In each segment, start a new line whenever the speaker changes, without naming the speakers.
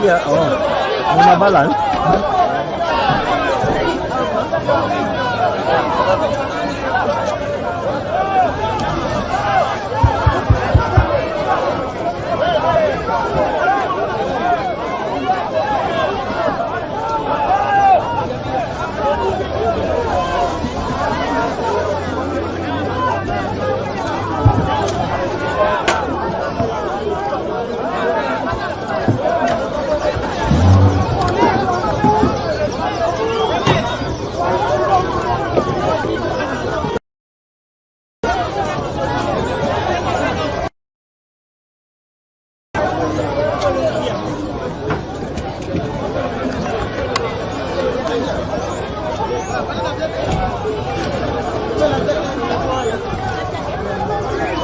Pia, oh. Una balance.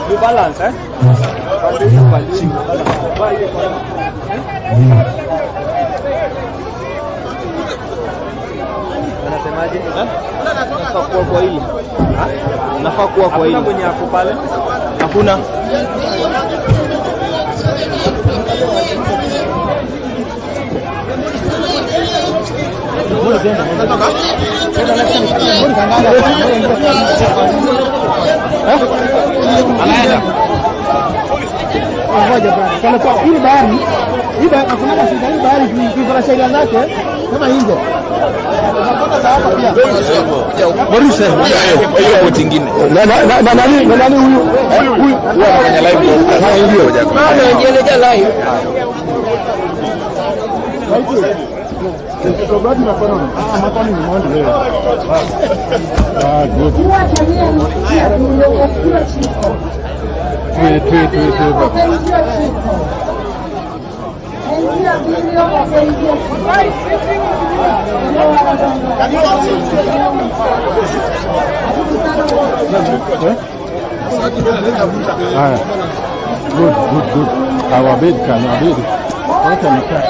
You balance, eh? Anasemaje? Nafaa kuwa kwa hili. Nafaa kuwa kwa hili. Mwenye hapo pale? Hakuna.
Anaenda.
Ngoja bwana. Kana kwa hii bahari, hii bahari hakuna shida, hii bahari iko na sheria zake kama hizo. Unapata za hapa pia.
Boris, hiyo boti nyingine.
Na nani na nani huyu? Huyu
Huwa anafanya live broadcast.
Ndio.
Anaendelea live.
Ah, good. Twe twe twe twe baba. Haya. Good, good, good. Awabed kan, awabed. Wacha nikaa.